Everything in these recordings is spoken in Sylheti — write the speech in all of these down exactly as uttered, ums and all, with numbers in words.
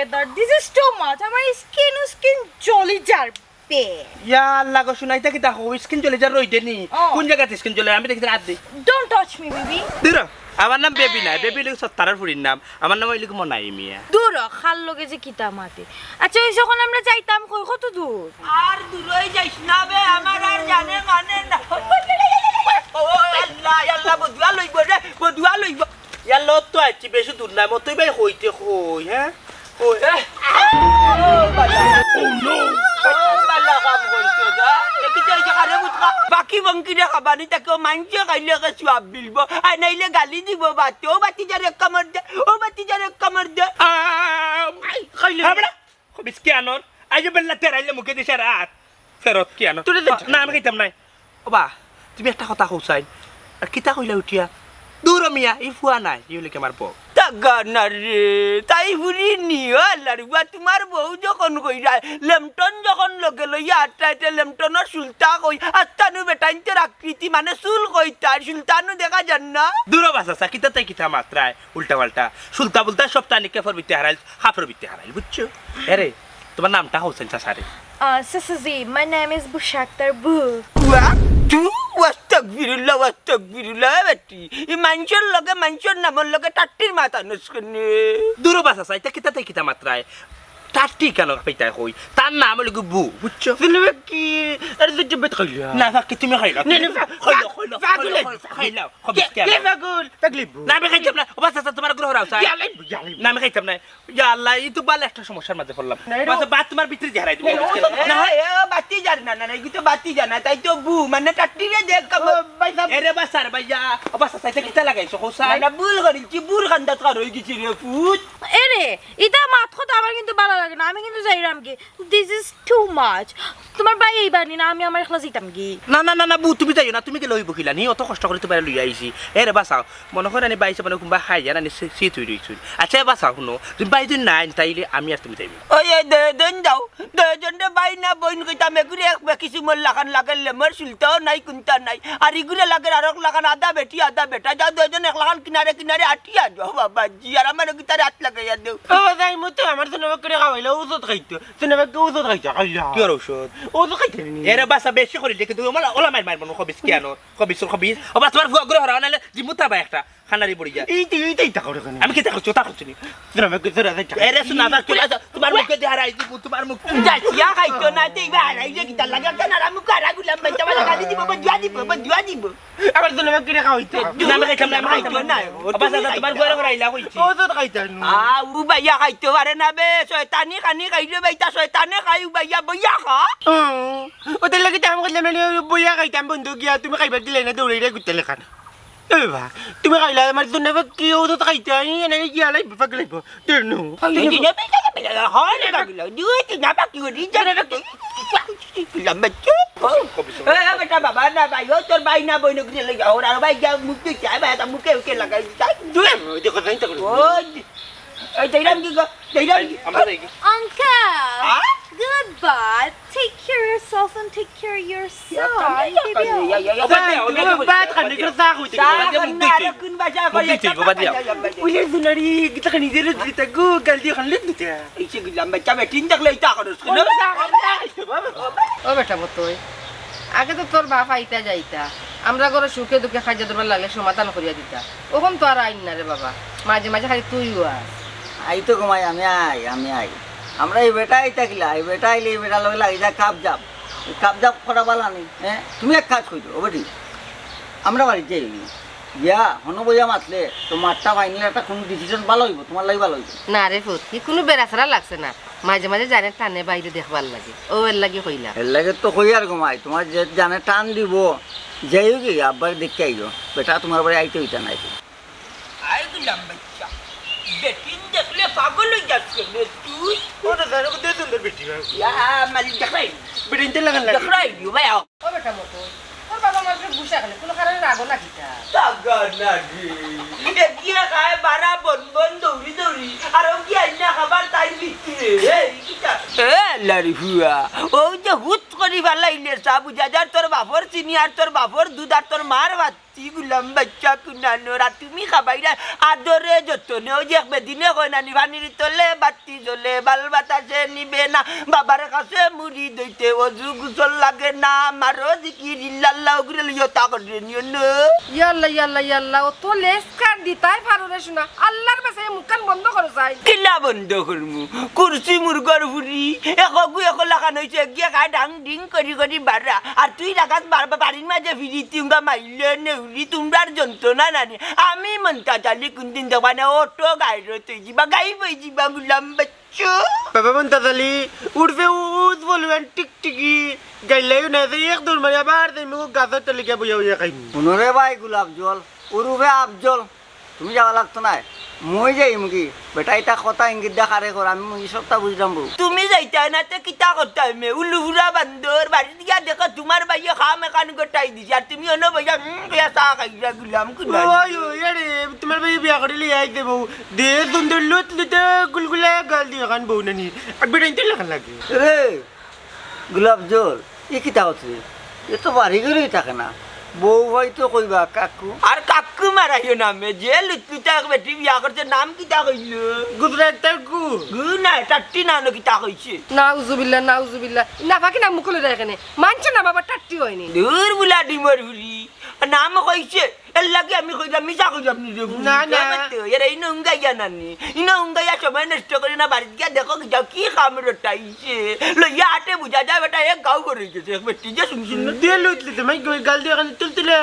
This is too much. আমার skin skin জ্বলি যার বে। ইয়া আল্লাহ গো, হুনাইতা কিতা কও? স্কিন জ্বলে যার রইদে নি? ও। কোন জাগাত স্কিন জ্বলে? আমি দেখি হাত দি। Don't touch me, baby. দূর হ। আমার নাম বেবি নায়, বেবি অইলো সত্তারার ফুড়ির নাম। আমার নাম অইলো মনাই মিয়া। দূর হ, খার লগে যে কিতা মাতে। আচ্ছা, ওই যখন আমরা যাইতাম, কই কত দূর? আর দূরই যাইস না বে, আমার আর জানে মানে না। ও আল্লাহ, আল্লাহ, বদুয়া লইব রে, বদুয়া লইব। ইয়ার লত তো আইছি, বেশি দূর নায়, মতই ভাই কইতে কই, হ্যাঁ? কই, এ? ও বালা। ও বালা কাম করছো যা। দেখি তো এই যে কারে বুঝবা। বাকি বঙ্কিরে খাবানি তাকে মাইনষে খাইলে কে সওয়াব মিলবো। আর নাইলে গালি দিব বাতে। ও বাতি যার এক কামড় দে, ও বাতি যার এক কামড় দে। আ, খাইলে। হ্যাঁ, বেটা। খবিস কিয়ানর? আইজ বেল্লা তেরাইলে মুখে দিছে রাত। ফেরত কিয়ানর? তোরে দে। না, আমি খাইতাম নায়। ও বা, তুমি একটা কথা কও চাই। আর কিতা কইলা উঠিয়া? দূর মিয়া, ই ফুয়া নায়, ই অইলো কি আমার বউ। তাগা না রে, তাই ফুড়ি নিও আল্লার ফুয়া, তোমার বউ যখন কইরা, লেমটন যখন লগে লইয়া আটটা, এটা লেমটনর সুলতা কই, আস্তানু বেটাইন্তর আকৃতি, মানে চুল কই তার, সুলতানু দেখা যার না। দূর বাসা, কিতা তাই কিতা মাতরায়? উল্টা পাল্টা। সুলতা বুলতা সব তানি কাফড়র ভিতরে হারাইল, কাফড়র ভিতরে হারাইল, বুঝছো? এরে, তোমার নামটা হোসেন চাচা রে। আহ, চাচাজি, my name is বুশা আক্তার বু। ওয়া, তু, ওয়াস্তাগফিরুল্লাহ, ওয়াস্তাগফিরুল্লাহ, এ বেটি। ই মাইনষর লগে, মাইনষর নামর লগে টাট্টির মাত আনস কেনে? দূর বাসা চাচা, ইতা কিতা তাই কিতা মাতরায়? টাট্টি কেনে পাইতায় কই? তার নাম অইলো গি বু, বুঝছো? তুমি কি, আরে তুই বেত খাইলা? না, ফাকি তুমি খাইলা। না, না, ফা-, খাইলা, ফা-, খাইলা, ফাগুল। খাইলা, খাইলা, খাইলা। কে, খবিস কিয়ানর? কে ফাগুল? ফাগলি বু। না, আমি খাইতাম নায়। ও বাসা চাচা, তোমার গ্রহ রাও চাই। ইয়ালাই, ইয়ালাই। না, আমি খাইতাম নায়। ইয়া আল্লাহ, ই তো বালা একটা সমস্যার মাঝে পড়লাম। না, রে। বাসা, বাত তোমার ভিতরে যে হারাই দিব। না, না, না, এ, বাতি যার না, না, না, এগু তো বাতি যার না, তাই তো বু, মানে টাট্টিরে দেখ কাম। ও, ভাই সাহেব। এরে বাসার ভাইয়া, ও বাসা চাইতে কিতা লাগাইছো, কও চাই? না, না, ভুল করিছি, ভুল খান্দাত কার হই গেছি রে, ফুট। এরে, ইতা মাত কথা আমার কিন্তু বালা লাগে না, আমি কিন্তু যাইরাম গি। This is too much. তোমার ভাই আইবা নি না, আমি আমার একলা যাইতাম গি। না, না, না, না, বু, তুমি যাইও না, তুমি গেলে অইবো কিলা নি? অত কষ্ট করি তোমারে লইয়া আইছি। এরে বাসাও, মনো করো নি ভাই সাব মানে কুনবা খাই জানা নি সি-, সিত অই রইছইন। আচ্ছা, এ বাসাও, হুনো, তুমি ভাই যদি নাই, তাইলে আমি আর তুমি যাইবো। ওই, ওই, দুইজন যাও, দুইজনরে ভাই না বইন কইতাম, এগুরে এক বেকি সুমর লাখান লাগের লেমর সুলতাও নাই, কুন্তা নাই। আর ইগুরে লাগের আরক লাখান আধা বেটি, আধা বেটা। যাও, দুইজন এক লাখান কিনারে কিনারে আটিয়া যাও, বাবাজি, আর আমার গিটারে আত লাগাইয়া দেও। ও, যাইমু তো, আমার তো নবাব করে খাওয়াইলা, ঔষধ খাইতো। তুই না বেটা ঔষধ খাইতা, খাইলা। কিওর ঔষধ? ঔষধ খাইতে নি। এরে বাসা বেশি করি দেখি তুই ওলা, ওলা মাইর মাইর মনো খবিস কিয়ানর। খবিস, খবিস। ও বাস, তোমার ফুয়া গুরে হরাও নাইলে দিমু তাবা একটা। খানারি বড়িয়া। এই তো, এই তো, এই তো করে কেনে? আমি কিতা করছি, তা করছি নি। তুই না বেটা, তোরা যাই। এরে শুনা, তা তুই আচ্ছা, তোমার মুখে দিয়ে হারাই দিমু, তোমার মুখ। যা, ইয়া খাইতো না, তুই বা হারাই যে কিতা লাগে, কেন আর মুখ হারা গুলাম বাইতে, আমার গালি দিব, বদুয়া দিব, বদুয়া দিব। আবার তো নবাব করে খাওয়াইতো। না, আমি খাইতাম না, আমি খাইতাম না। না, ও বাস, তুমি আচ্ছা, তোমার খাইতা। ফুয়ারে হরাইলা কইছি। ও তো খাইতা না। আ, ও ভাইয়া খাইতো পারে না বে, শয়তানি খানি খাইলে বেটা, শয়তানে খাই, ও ভাইয়া, বইয়া খা। ও, ওটার লাগি তো আমি কইলাম, মানে, বইয়া খাইতাম, বন্ধু গিয়া, তুমি খাইবার দিলে না, দৌড়াইয়া ঘুরতে লেখা না। এ বাবা, তুমি খাইলা, আমার জন্য আবার কি ঔষধ খাইতে হয়? এনে কি আলাই, পাগল হইব। তেনু। হয় না, পাগল। দুই তিন আবার কি করি? জানো না কি? লম্বা চুপ। এ, এ, বেটা, বাবা, না, ভাই, ও তোর ভাই না, বইন, ওগুলো লই যাও। ওরা ভাই, যা মুখ দিয়ে চায়, ভাই, তা মুখে উঠে লাগাই, তাই? দুই। ওই দেখো, তাই তো করে। ও, এই দেখলাম কি গো? দেখলাম কি? আমরা দেখি। Uncle, হ্যাঁ? Goodbye. Take care of yourself and take care of your son. ইয়া, ইয়া, ইয়া, ইয়া, ইয়া, ইয়া, বাদ দে, বাদ দে, বাদ দে। বাদ খানি করে চা খাইতে চা গেল। খান না, আরো কোন বাজা করে বুদ্ধি চাইবো, বাদ দে। ইয়া, ইয়া, ইয়া, বাদ দে। উইলে দুনারি, গিতা খানি দে রে, গিতা গো, গাল দিয়ে খান লে দুটা। এই যে গিলাম বাচ্চা বেটিন দেখলে এই চা খানোস কেন? ও বেটা মতই, আগে তো তোর বাপ আইতা যাইতা, আমরা ঘরে সুখে দুঃখে খাইজা দরবার লাগলে সমাধান করিয়া দিতা। অখন তো আর আইন না রে বাবা, মাঝে মাঝে খালি তুইও আস। আই তো ঘুমাই, আমি আই, আমি আই। আমরা এই বেটা আইতা কিলা, এই বেটা আইলে এই বেটা লগে লাগি যায় কাপ জাপ। এই কাপ জাপ করা বালা নি, হ্যাঁ? তুমি এক কাজ করো, ও বেটি, আমরা বাড়িত যাই। ইয়া, হনো বইয়া মাতলে, তোমারটা final একটা কোনো decision ভালা অইবো, তোমার লাগি ভালা অইবো। না রে ফুত, ই কোনো বেড়াছেড়া লাগছে না। মাঝে মাঝে জানে টানে বাইরে দেখবার লাগে, ও এর লাগি কইলাম। এর লাগি তো কই আর ঘুমাই, তোমার যে জানে টান দিব, যাই হোক, আব্বার দেখতে আইও, বেটা তোমার বাড়ি আইতে অইতা নাই। আই গেলাম বাচ্চা, বেটিন দেখলে পাগল অই যাস কেন রে তুই? ও তো জানো কত সুন্দর বেটি ভাই। ইয়া, মালিক দেখলাই। বেটিন তো লাগান লাগে। দেখলাই, ভাই, আও। ও বেটা মতই, তোর বাবা আমার উপরে গুসা কেনে? কোনো কারণে রাগো না কিতা? রাগা না রে। এগিয়ে খায় বারা বন বন দৌড়ি দৌড়ি। আর ও কি আইনা খাবার তাই বিক্রি রে। এই কিতা? এ, লারি হুয়া। ও যে হুত রি ফালাইলে চা বুঝা যার তোর বাপর চিনি আর তোর বাপর দুধ আর তোর মার ভাত। তুই গুলাম বাচ্চা কুনানোর, আর তুমি খাবাইরা আদরে যতনে। ওই যে এক বেদিনে কয় নানি, পানির তলে বাতি জ্বলে, বাল বাতাসে নিবে না। বাবার কাছে মুড়ি দইতে অজু গোসল লাগে না। মারো জিকির ইল্লাল্লাহ, ওগুরে লইয়া তা করে নিও না। ইয়াল্লা, ইয়াল্লা, ইয়াল্লা, অত লেকচার দিতায় পারো রে সোনা। আল্লার বাস্তে মুখখান বন্ধ করো চাই। কিলা বন্ধ করমু? কুরসি মুরগর ফুরি, একগু একলা খান অইছে, গিয়া খায় ডাং ডিং করি করি বাড়া। আর তুই লাগাস বার-, বাড়ির মাঝে ফিরি তিউঙ্গা মাইলে নেউরি, তুমরার যন্ত্রণা নানি। আমি মন্তাজ আলী কুনদিন দেখবা না, অটো গাইরো তুই যিবা, গাইবই যিবা গুলাম বাচ্চু। বাবা মন্তাজ আলী, উঠবে উজ বলবেন টিকটিকি, গাইলাইও না, যে এক দৌড় মারি আবার যাইমু গাছর তলে গিয়া বইয়া বইয়া খাইমু। হুনো রে ভাই গোলাপ জল, উরুফে আফজল, তুমি যাওয়া লাগতো নায়, মুই যাইমুগি। বেটা, ইতা কথা ইঙ্গিত দেখারে কর, আমি মুই সবটা বুঝলাম বউ। তুমি যাইতায় না তে কিতা করতায় মে? উলুফুরা বান্দর, বাড়িত গিয়া দেখো তুমার ভাইয়ে কাম এখান গটাই দিছে, আর তুমি অনো বইয়া, উম, কইয়া চা খাইরা গুলাম কুনানি। ওই, ওই, আরে, তুমার ভাইয়ে বিয়া করিলে আইতে বউ। দে সুন্দর লুত লুতে গুলগুলা গাল দিয়া খান বউ নানি। আর বেটা ইনতে লাখান লাগে। রে, গোলাপ জল, ই কিতা করছে? এ তো বাড়ি ঘরেই থাকে না। বউ ভাই তো কইবা কাকু। আর কাকু মারাইও না মে, যে লুতলুতা এক বেটি বিয়া করছে, নাম কিতা কইলো? গুজরাট তার গু। গু না, টাট্টি না, অনো কিতা কইছে? নাউজুবিল্লাহ, নাউজুবিল্লাহ। ই নাপাকি নাম মুখো লইরা কেনে? মানছে না বাবা, টাট্টি অয়নি। দূর বুলা ডিমর ফুরি। নাম কইছে, এর লাগি আমি কইলাম, মিছা কইলাম নি রে ফুরি? না, না। এবার তো, এরা ইনো উঙ্গাইয়া নানি। ইনো উঙ্গাইয়া সময় নষ্ট করে না, বাড়িত গিয়া দেখো কি যাও, কি কাম রটাইছে। লইয়া আটে বুঝা যায় বেটা, এক গাঁও করে গেছে, এক বেটি যে শুনছিল না। দিয়ে লইতলি তো, মাই গাল দিয়ে এখানে তুলতিলা।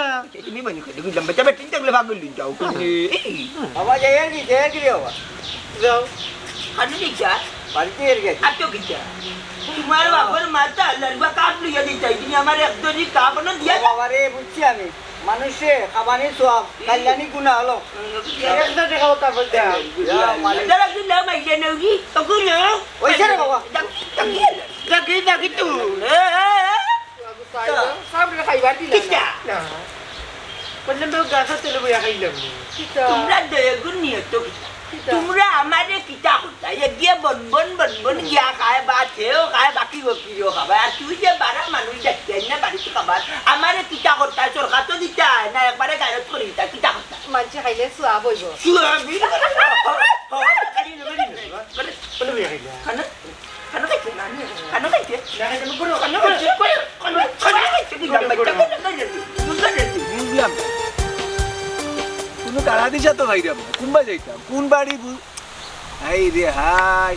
তুমি মনে করে বুঝলাম, বেটা বেটি দেখলে পাগল হয়ে যাও। এই। বাবা, যাই আর কি, যাই আর কি রে বাবা? যাও। কানে দিছা? বাড়িতে এর গেছে। আর তো কিতা? তোমার বাপর মাথা লাড়ুয়া কাপ লইয়া দিতাই, তুমি আমার একজনই কাপ না দিয়া ও বাবা রে, বুঝছি আমি। মানুষে খাবানি সওয়াব, কাল্লানি গুনাহ অলো। একটা দেখাও তা বলতে। ইয়া মালিক। যারা কি নাম আইলে নেউরি, তখন নেও। ওই সে রে বাবা। ডাকি, ডাকি, ডাকি তো। এ, এ, এ। সামনে খাইবার দিলা না। কিতা? না। বললাম তো গাছর তলে বইয়া খাইলাম নি। কিতা? তোমরা দয়া গুণ নিয়ে তো কিতা? কিতা? তোমরা আমারে কিতা করতা? এ গিয়ে বন বন বন বন গিয়া খায়, বা খেয়েও খায়, বাকি বকিরিও খাবে। আর তুই যে বারা মানুষ দেখতে না বাড়িতে খাবার, আমারে কিতা করতা? সরকার তো দিতা না, একবারে গায়ত করে দিতা, কিতা করতা? মানছে খাইলে সওয়াব অইবো। সওয়াব অইবো। খানো খাইছে? খানো খাইছে? খানো খাইছে? খানো খাইছে? বুঝলাম। কুনু তাড়া দিশা তো পাইরাম না। কুনবা যাইতাম? কুন বাড়ি বু-, হায় রে হায়।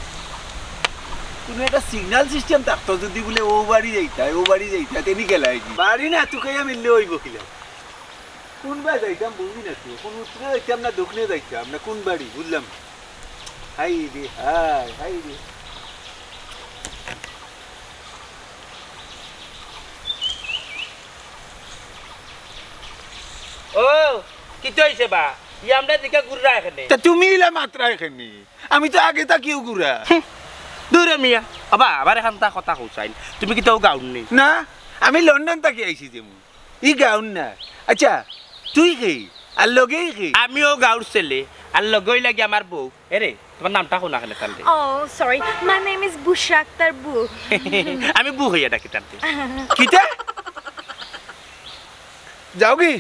কুনু একটা signal system থাকতো যদি বুলে ও বাড়ি যাইতায়, ও বাড়ি যাইতায়, তেনি গেলায় কি? বাড়ি না তুকাইয়া মিললে অইবো কিলা? কুনবা যাইতাম বুঝি না তো। কুন উত্তরে যাইতাম না দক্ষিণে যাইতাম না কুন বাড়ি বুঝলাম না। হায় রে হায়, হায় রে। ও, কিতা অইছে বা? ই আমরা দিকে ঘুররা এখানে। তা তুমি ইলা মাতরা এখানে? আমি তো আগে থাকিও ঘুরা। হুম, দূর মিয়া। আবা, আবার এখান তা কথা কইছাইন। তুমি কিতা অউ গাউর নি? না, আমি লন্ডন থাকি আইছি যেমন। ই গাউর না। আচ্ছা, তুই কে? আর লগেই কে? আমি অউ গাউর ছেলে, আর লগে অইলা গি আমার বউ। এরে, তোমার নামটা কও না কেনে তানরে? Oh, sorry. My name is বুশরা আক্তার বু। আমি বু কইয়া ডাকি তানরে। কিতা? যাওগি?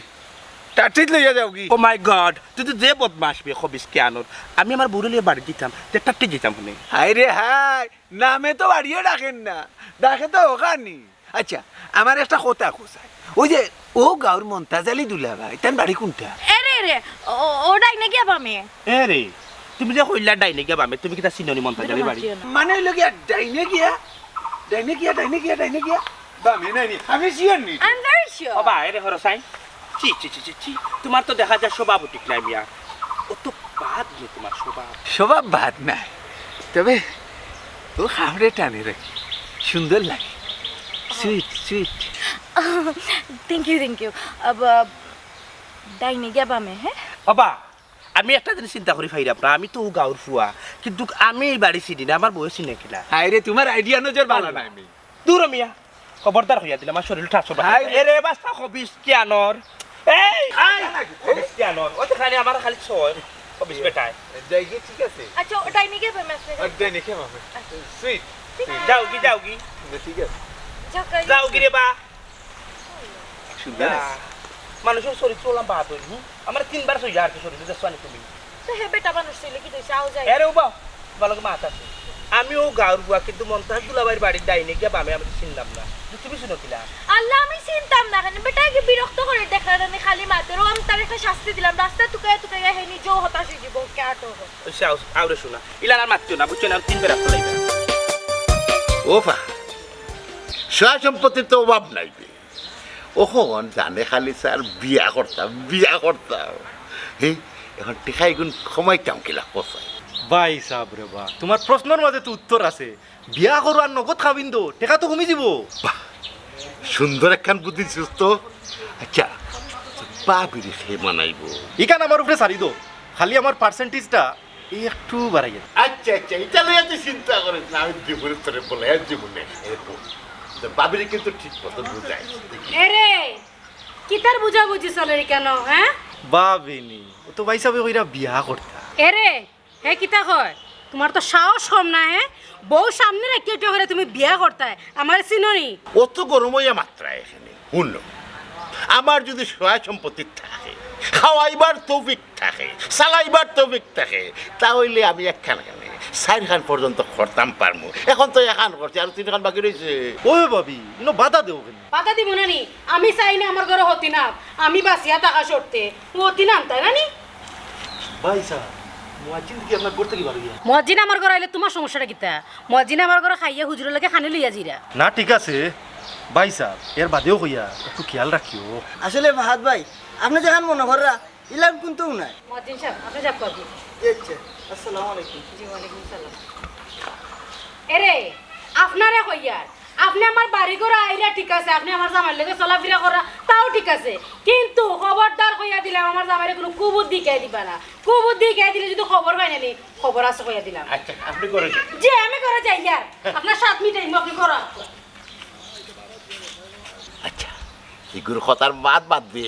টাট্টিত লইয়া যাওগি? Oh my God, তুই তো যে বদমাশ বে, খবিস কিয়ানোর। আমি আমার বউরে লইয়া বাড়ি দিতাম, তে টাট্টিত দিতাম কেনে? হায় রে হায়, নামে তো বাড়িয়ে ডাকের না, ডাকে তো অখানি। আচ্ছা, আমার একটা কথা কও ছাই। ওই যে, ও গাউর মন্তাজ আলী দুলাভাই, তান বাড়ি কুনটা? এরে, এরে, ও, ও ডাইনে গিয়া বামে। এরে, তুমি যে কইলা ডাইনে গিয়া বামে, তুমি কিতা চিনো নি মন্তাজ আলীর বাড়ি? মানে অইলো গিয়া ডাইনে গিয়া, ডাইনে গিয়া, ডাইনে গিয়া, ডাইনে গিয়া, বামে নায় নি? আমি sure নি। I'm very sure. ও বা, এরে হরো ছাই। ছি, ছি, ছি, ছি, ছি। তোমার তো দেখা যায় স্বভাবও ঠিক নাই মিয়া। অত বাদ নি তোমার স্বভাব। স্বভাব বাদ নাই। তবে ও খামড়ে টানে রে। সুন্দর লাগে। Sweet, sweet. Thank you, thank you. আব-, ডাইনে গিয়া বামে, হ্যাঁ? ও বা, আমি একটা জিনিস চিন্তা করি পাইরাম না, আমি তো অউ গাউর ফুয়া, কিন্তু আমি ই বাড়ি চিনি না, আমার বউয়ে চিনে কিনা? হায় রে, তোমার idea নজর ভালা নাই মি। দূর মিয়া, খবরদার কইয়া দিলাম, আমার শরীর ঠাস হবে। হায় রে। এরে বাস্তা খবিস কিয়ানোর। এই, এই, খবিস কিয়ানোর। ও তো খালি আমার খালি ছয়, খবিস বেটায়। যাই গিয়া ঠিক আছে। আচ্ছা, ও ডাইনে গিয়া বামে আছে। আর ডাইনে গিয়া বামে। Sweet. যাওগি, যাওগি। ঠিক আছে। যাও গিরে বা। সুন্দর আছে। মানুষর চরিত্র অলা বাদ অইল, হুম? আমার তিনবার সইয়া আর কি শরীরে দেখছো নি তুমি? তো হে বেটা মানুষ ছিল, কি দইছে, আও যাই। আরে ও বা, ভালো মাত আছে। আমি ও গাঁওর বুয়া, কিন্তু মন্তাজ দুলাভাইর বাড়ির ডাইনে গিয়া বামে আমি চিনলাম না। তুমি চিনো কিলা? আল্লাহ, আমি চিনতাম না কেনে? বেটা কি বিরক্ত করে দেখরা জানি খালি মাতের, ও আমি তার একটা শাস্তি দিলাম। রাস্তা তুকাইয়া তুকাইয়া হে নিজেও হতাশ অই দিব, কে আটো। ওই সে আও-, আওরে শোনা। ইলান আর মাতিও না, বুঝছো না? আর তিনবার রাস্তা লাইবা। ও ফা, সয় সম্পত্তির তো অভাব নাই বে। অখন জানে খালি স্যার বিয়া করতাম, বিয়া করতাম। হে, অখন টেকা ইগুন কমাইতাম কিলা কসাই? ভাই সাব রে বা, তুমার প্রশ্নর মাঝে তো উত্তর আছে। বিয়া করো আর নগদ খাবিন দো, টেকা তো কমি যিবো। বাহ, সুন্দর একখান বুদ্ধি দিছস তো। আচ্ছা, ভাবিরে কে মানাইবো? ইখান আমার উপরে ছাড়ি দো, খালি আমার পার্সেন্টেজটা এই একটু বাড়াইয়া দে। আচ্ছা, আচ্ছা, ইটা লইয়া তুই চিন্তা করিস না, আমি জীবনে তোরে বলে জীবনে। এরকম তো ভাবিরে কিন্তু ঠিক মতো বুঝাইস। এরে, কিতার বুঝাবুঝি চলের কেনে, হ্যাঁ? ভাবিনি, ও তো ভাই সাবে কইরা বিয়া করতা। এরে, হে কিতা কয়? তুমার তো সাহস কম না, হে? বউ সামনে রাখিয়া ইটা করে তুমি বিয়া করতায়, আমারে চিনো নি? অত গরম অইয়া মাতরায় কেনে? হুনো, আমার যুদি সয় সম্পত্তি থাকে, খাওয়াইবার তৌফিক থাকে, চালাইবার তৌফিক থাকে, তা অইলে আমি একখান কেনে চাইরখান পর্যন্ত করতাম পারমু। অখন তো একখান করছি, আরো তিনখান বাকি রইছে। ওই ভাবি, ইনো বাধা দেও কেনে? বাধা দিমু না নি? আমি চাই না আমার ঘরো হতি নাম, আমি বাঁচিয়া থাকা শর্তে। ও হতি নাম তাই না নি? ভাই সাব, মুয়াজ্জিন দেখি আপনার ঘর থাকি বার অইয়া। মুয়াজ্জিন আমার ঘরো আইলে তুমার সমস্যাটা কিতা? মুয়াজ্জিন আমার ঘরো খাইয়া হুজুরর লগে খানি লইয়া যিরা। না, ঠিক আছে ভাই সাব, এর বাদেও কইয়ার একটু খিয়াল রাখিও। আসলে ফাহাদ ভাই, আপনে যেখান মনো কররা, ইলান কুন্তাউ নায়। মুয়াজ্জিন সাব, আপনে যাউক্কা। জি, আচ্ছা। আসসালামু আলাইকুম। জি, ওয়ালাইকুম সালাম। এরে, আপনারে কইয়ার, আপনে আমার বাড়ি ঘরো আইরা ঠিক আছে, আপনে আমার জামাইর লগে চলাফিরা কররা, তাও ঠিক আছে, কিন্তু খবরদার কইয়া দিলাম, আমার জামাইরে কুনু কুবুদ্ধি হিকাই দিবা না। কুবুদ্ধি হিকাই দিলে যুদি খবর পাই না নি, খবর আছে কইয়া দিলাম। আচ্ছা, আপনে ঘরো যাইন। জি, আমি ঘরো যাইয়ার। আপনার সাত মিনিট আইমু, আপনে ঘরো। আচ্ছা, ইগুর কথার মাত বাদ দে।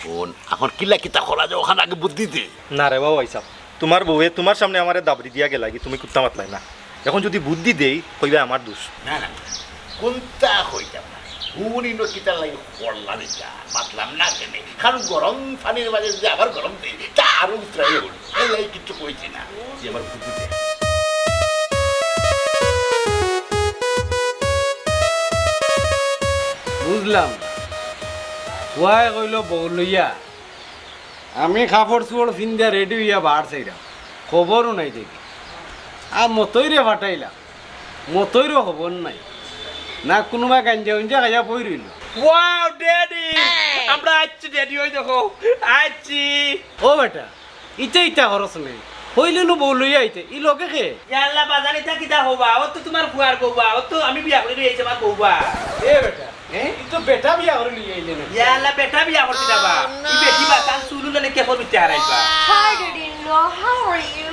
হুন, অখন কিলা কিতা করা যায়, অখান আগে বুদ্ধি দে। না রে বা ভাই সাব, তুমার বউয়ে তুমার সামনে আমারে দাবড়ি দিয়া গেলাগি, তুমি কুন্তা মাতলায় না। অখন যুদি বুদ্ধি দেই, কইবায় আমার দুষ। না, না, কুন্তা কইতাম না। হুন, ইনো কিতার লাগি করলাম ইটা, মাতলাম না কেনে? কারণ গরম পানির মাঝে যুদি আবার গরম দেই, তা আরো উতরাই অইবো। এর লাগি কিচ্ছু কইছি না। জি, আমার বুদ্ধি দে। বুঝলাম। পুয়ায় কইলো বউ লইয়া। আমি কাপড় চুপড় ফিন্দিয়া রেডি অইয়া বার চাইরাম। খবরও নাই দেখি। আর মতইরে পাঠাইলাম। মতইরও খবর নাই। না কুনুবায় গাঞ্জা উঞ্জা খাইয়া বই রইলো। Wow, daddy! আমরা আইচ্ছি, ড্যাডি, ওই দেখো, আইচ্ছি। ও বেটা, ইতা ইতা করছ নে? কইলে নু বউ লইয়া আইতে, ই লগে কে? ইয়া আল্লাহ, বাজান, ইতা কিতা কও বা? ও তো তুমার ফুয়ার বউ বা, ও তো আমি বিয়া করি লই আইছি আমার বউ বা। এ বেটা, এ? ই তো বেটা বিয়া করি লই আইলে না। ইয়া আল্লাহ, বেটা বিয়া করছি না বা। ই বেটি বা, তার চুল উলানি কেপর ভিতরে হারাইবা। Hi, Daddy-in-law, how are you?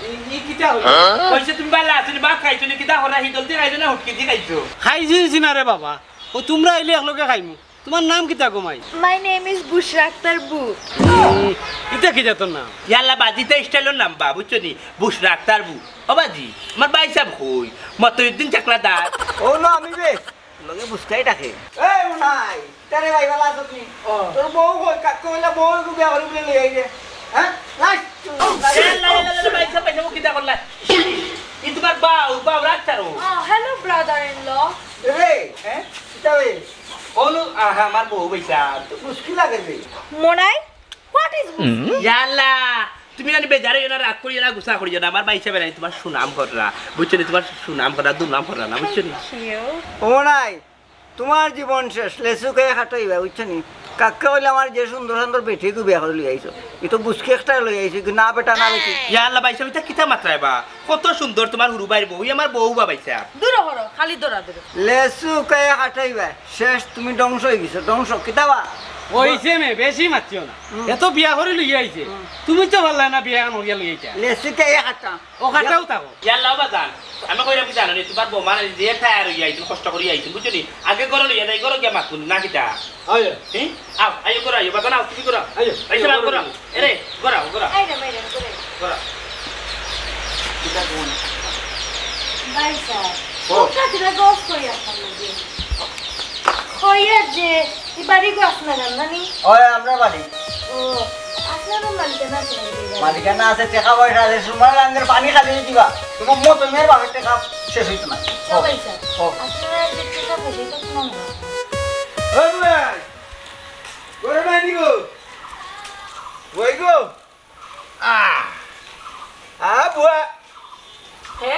ই, ই কিতা কইছে? কইছে, "তুমি ভালা আছো নি? ভাত খাইছো নি? কিতা করা, হিদল দি খাইছো না হুটকি দি খাইছো?" খাইছি না রে বাবা। ও তুমরা আইলে একলগে খাইমু। তুমার নাম কিতা গো মাই? My name is বুশরা আক্তার বু। উম, ইতা কিতা তোর নাম? ইয়াল্লা বাজিতে স্টাইলর নাম বা, বুঝছো নি? বুশরা আক্তার বু। ও বাজি, আমার ভাইসাব কই? মতউদ্দিন চাকলাদার। ও না, আমি বে। লগে বুঝতাই ডাকে। এই উনাই, তারে ভাই ভালা আছত নি? ও। তোর বউ কই? কাকু কইলা বউ একটু বিয়া করি বলে লই আইবে। হ্যাঁ? লাস্ট। ইয়াল্লা, ইয়াল্লা, ইয়াল্লা, ভাইসাব, ভাইসাব, ও কিতা করলা? ই তোমার বাউ, বাউ রাখতারো। Oh, hello, brother-in-law. রে, হ্যাঁ? কিতা বে? অনু, আহা, আমার বউ বইছা। তো মুশকিল লাগে রে। মনাই, what is মুশকিল? ইয়াল্লা, তুমি জানি বেজার অইও না, রাগ করিও না, গুসা করিও না। আমার ভাইসাবে নাই তোমার সুনাম কররা। বুঝছো নি? তোমার সুনাম কররা, দুর্নাম কররা না, বুঝছো নি? Thank you. ও নাই, তোমার জীবন শেষ, লেচু খাইয়া কাটাইবা, বুঝছো নি? কাকা কইলে আমার যে সুন্দর সুন্দর বেটি গু বিয়া করি লই আইছো। ই তো বুঝকি একটা লই আইছো, কি না বেটা না বেটি। ইয়াল্লা ভাইসাব, ইতা কিতা মাতরায় বা? কত সুন্দর তোমার হুরু ভাইর বউ, ই আমার বউ বা ভাইসাব। দূর হরো, খালি দৌড়া দৌড়ি। লেচু খাইয়া কাটাইবা, শেষ তুমি ধ্বংস অই গেছো, ধ্বংস। কিতা বা? অইছে মে, বেশি মাতিও না। হুম। এত বিয়া করি লইয়া আইছে। হুম। তুমি তো পারলা না বিয়া এখন করিয়া লইয়া আইতা। লেচু খাইয়া কাটা। ও কাটাও থাকো। ইয়াল্লা বাজান, আমি কইরাম কি জানো নি, তোমার বউ মানে যে টায়ার অইয়া আইছইন, কষ্ট করিয়া আইছইন, বুঝছো নি? আগে ঘরো লইয়া যাই, ঘরো গিয়া মাতুন, না কিতা? আয়। হি? আও, আইও ঘরো আইও, বাজান আও, তুমি ঘরো আও। আইও, আইসা ঘরো আও, ঘরো আও। আইও। এরে, ঘরো আও, ঘরো আও। এই রে, এই রে, ঘরো আও। ঘরো আও। কিতা কোন? ভাইসাব, ও। কোন খাতিরে গফ করি আপনার লগে? কইয়ার যে, ই বাড়ি গো আপনার না নি? ওই আমরার বাড়ি। ও, আপনারও মালিকানা আছে নাকি এই বাড়ি? মালিকানা আছে, টেকা পয়সা আছে, সুমার আঙ্গের পানি খালি দিবা। তোমার মতো মেয়ের বাপের টেকা শেষ হইতো না। সবাই স্যার। ও। আপনারা যে টেকা পয়সা, এটা কি নাম? ওই ভাই, ঘরে নাই নি গো? ওই গো? আহ! আ, বুয়া! হে?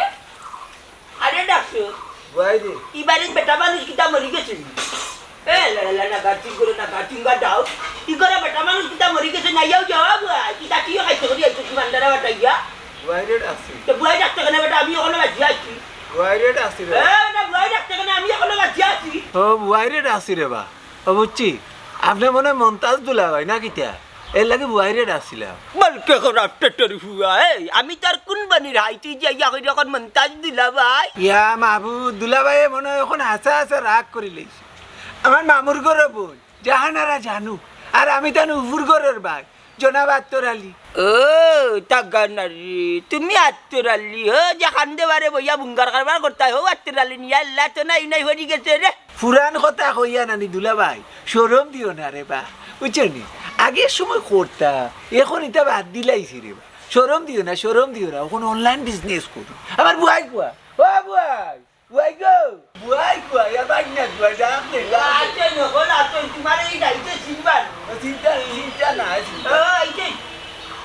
আরে ডাকছো? বুয়াই রে। ই বাড়ির বেটা মানুষ কিতা মরি গেছে নি? এ, লা, লা, লা, না গাছি করে, না গাছি, উঙ্গা দাও। ই করে বেটা মানুষ কিতা মরি গেছে, না ইয়াও যাও, বুয়া। কিতা কিও খাইতে করি আইছো, কি ভান্ডারা বাটাইয়া? বুয়াই রে ডাকছি। তো বুয়াই ডাকতে কেন বেটা, আমি এখনো বাঁচিয়া আছি। বুয়াই রে ডাকছি রে। এ, না, বুয়াই ডাকতে কেন, আমি এখনো বাঁচিয়া আছি। ও, বুয়াই রে ডাকছি রে বা। ও বুঝছি, আপনি মনে হয় মন্তাজ দুলাভাই না কিতা? এর লাগি বুয়াইরে ডাকছিলাম। বলকে খারাপ টেটের ফুয়া, এই, আমি তার কোন বানির হাই, তুই যে ইয়া করি এখন মন্তাজ দুলাভাই? ইয়া মাহবুব, দুলাভাই মনে হয় এখন হাসা হাসা রাগ করি লইছে। আমার মামুর ঘরর বইন, জাহানারা জানু, আর আমি তান উফুর ঘরর ভাই, জনাব আত্তর আলী। ও, তাগা নারী, তুমি আত্তর আলী, ও, যে খান্দে বারে বইয়া বুঙ্গার কারবার করতায়, হো আত্তর আলী নিয়া আল্লাহ তো নাই নাই হরি গেছে রে। পুরান কথা কইয়া নানি দুলাভাই, শরম দিও না রে বা, বুঝছো নি? আগের সময় করতাম, এখন ইতা বাদ দিলাইছি রে বা। শরম দিও না, শরম দিও না, এখন online business করি। আমার বুয়াই কুয়া, ও বুয়াই, বুয়াই গো, বুয়াই কুয়া, ইয়া বাইক না, বুয়াই ডাক দে, ডাক দে। আচ্ছা, নকল আছো, তোমার এই গাড়িতে চিনবার। ও, চিন্তা, চিন্তা না, চিন্তা। ও, এই যে,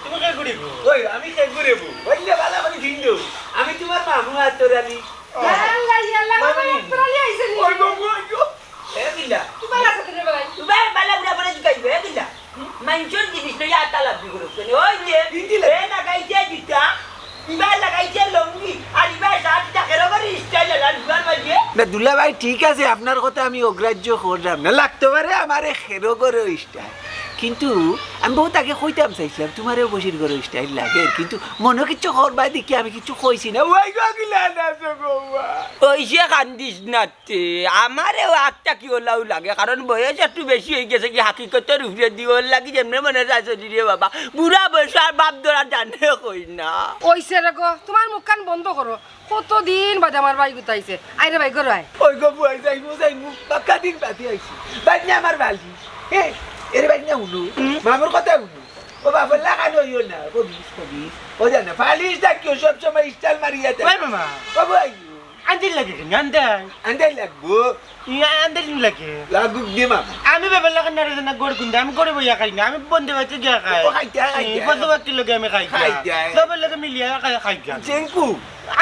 তুমি কে ঘুরে গো? ওই, আমি কে ঘুরে গো? ওই যে বালা বালি ভিন্ডু। আমি তোমার মামু আত্তর আলী। ইয়াল্লা, ইয়াল্লা, মামু। বাবা, আত্তর আলী আইছে নি? ওই গো, ওই গো। এ কিলা? তুই বালা আছো রে ভাই? তুই বালা, বালা বুড়া করে জিগাইবে, এ কিলা? মাইনষর জিনিস লইয়া আতা লাভি করো কেনে? ওই যে, হিন্দি লাগে। এ লাগাইছে জুতা, ইবার লাগাইছে লুঙ্গি, আর ইবার শার্ট, ইটা খেরো করে style এলা ঢুকার মাঝে। না, দুলাভাই, ঠিক আছে, আপনার কথা আমি অগ্রাহ্য করলাম না। লাগতে পারে আমারে খেরো করে style। কিন্তু আমি বহুত আগে কইতাম চাইছিলাম, তোমারেও বসির ঘরো style লাগে, কিন্তু মনো কিচ্ছু করবায় দেখি আমি কিচ্ছু কইছি না। ওই গো, কিলা না সো গো, ওয়া। ওই যে কান্দিস না তে, আমারেও আত্মা কি ওলাও লাগে, কারণ বয়স একটু বেশি হয়ে গেছে কি হাকিকতর উপরে দি ওর লাগি যেমনে মনে যায় চলি রে বাবা। বুড়া বয়স আর বাপ ধরা জানে কই না। ওই সে রে গো, তোমার মুখখান বন্ধ করো। কতদিন বাদে আমার ভাই গুতাইছে। আয় রে ভাই, ঘরো আয়। ওই গো বুয়াই, যাইমু, যাইমু। বাক্কা দিন বাদে আইছি। বাইক নিয়া আমার বালি। এ, এরে বাইক নিয়া উনু। হুম। মামুর কথা উনু। ও বাবা, লাগানো হইও না। কবিস, কবিস। ও জানে, ফালিশ ডাকিও সব সময় style মারিয়া দেয়। ওই মামা। ও বুয়াই। আন্দাইর লাগে কেনে? আন্দাইর। আন্দাইর লাগবো। ইয়া, আন্দাইর লাগে। লাগুক দে মামা। আমি বাবার লাখান নারে জানা গড় কুন্দা। আমি গড়ে বইয়া খাই না। আমি বন্ধে বাড়িতে গিয়া খাই। ও খাই যায়, খাই যায়। কত বাকি লগে আমি খাই খাই যায়। যায়। সবার লগে মিলিয়া খাই, খাই যায়। চেঙ্কু।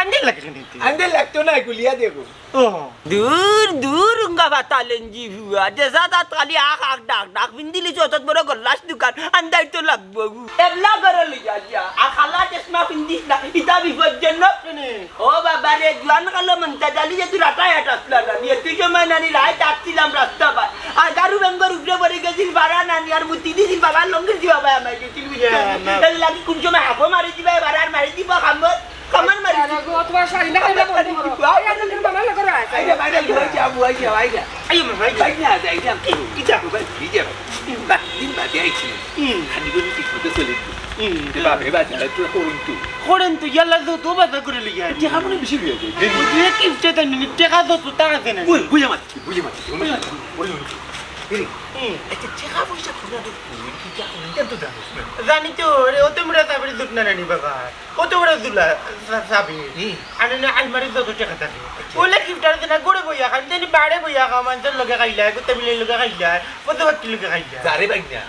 আন্দাইর লাগে কেনে? আন্দাইর লাগতো না, গুলিয়া দেবো। ও। দূর, দূর, উঙ্গা বাতা লেঞ্জি ফুয়া। দেশা তাত খালি আখ, আখ, ডাক, ডাক। পিন্দিলি চতত বড় গল্লাস দোকান। আন্দাইর তো লাগবো গু। এবলা ঘরো লইয়া যা। আর খালা চশমা পিন্দিস না। ইতা বিপজ্জনক। কেনে? ও বাবা রে, জুয়ান কালো মন্তাজ আলী যে তুই রাতায় হাট আসলা না। নিয়ে তুই সময় নানি রায় আসছিলাম রাস্তা বায়। আর গারু বেঙ্গর উপরে পড়ে গেছিল বাড়া নানি। আর মুতি দিছিল বাবার লঙ্গির দিবা ভাই আমার গেছিল বুঝতে ইয়া, না। তাহলে লাগি কোন সময় হাফো মারি দিবা এবার আর মারি দিবা খামর। কামান মারি। আরে গো, তোমার শাড়ি না খাইলে বন্ধ করো। আরে, আরে, আরে, মামা, লাগো রে। আইরে, বাইরে, বুয়াই যা, বুয়াই যা, বাইরে। আইও, মা, বাইরে। বাইরে না, যাই না। এই, এই যা। ভাই, এই যা। বাহ, দিন বাদে আইছি। হুম। খালি বলি ঠিক মতো চলে একটু। হুম। এ বাবা, এ বাজারে তো করুন তো। করুন তো, ইয়াল্লা, তো, তো বাজার করে লইয়া আই। টেকা মনে বেশি লইয়া যাই। ওই যে কিপটে তাই নি, টেকা তো, তো, তা আছে না। ওই, বুঝে মারছি, বুঝে মারছি, বুঝে মারছি। ওই, ওই, ওই। এই, হুম। আচ্ছা, টেকা পয়সা কোথা থেকে তুই কি যা, এটা তো জানিস না। জানি তো, রে, ও তো মোরা তারপরে দুধ না রানি বাবা। কত বড় দুলা, সা-, সাবি। হুম। আনে না আলমারিত যত টেকা থাকে। আচ্ছা। ওলা কিপটার দিনা গড়ে বইয়া খান, তেনি বাড়ে বইয়া খাও, মানষর লগে খাইলা, কুত্তা বিলাইর লগে খাইলা, কত বাক্কির লগে খাইলা। যারে বাইক না,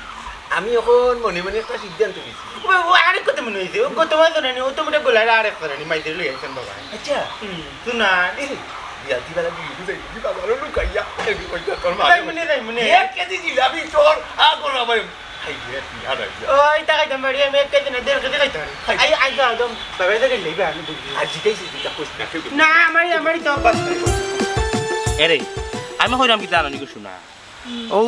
আমি এখন মনে মনে একটা সিদ্ধান্ত নিছি। ও, ও আরেক কথা মনে হইছে, ও গত মাস ধরে নি, ও তো মোটা গোলার আরেক ধরে নি, মাইদের লই আইছেন বাবা। আচ্ছা। হুম, শোনা। এই, বিয়া দিবালা দিয়ে বুঝাই, দিবা ভালো লুকাইয়া, এই কইতা তোর মা। তাই মনে, তাই মনে। এক কেজি জিলাপি তোর, আ, করো ভাই। খাই দিয়া, তুই আর আইয়া। ও, ইতা খাইতাম পারি, আমি এক কেজি না, দেড় কেজি খাইতাম পারি। খাই। আই, আই, যাও, যাও। বাবা, ইতা খাইলে, ইবা, আমি বুঝি। আর জিতাইছি, জিতা কইস না, কেউ এরে, আমি কইরাম কিতা জানি কি শোনা? ও,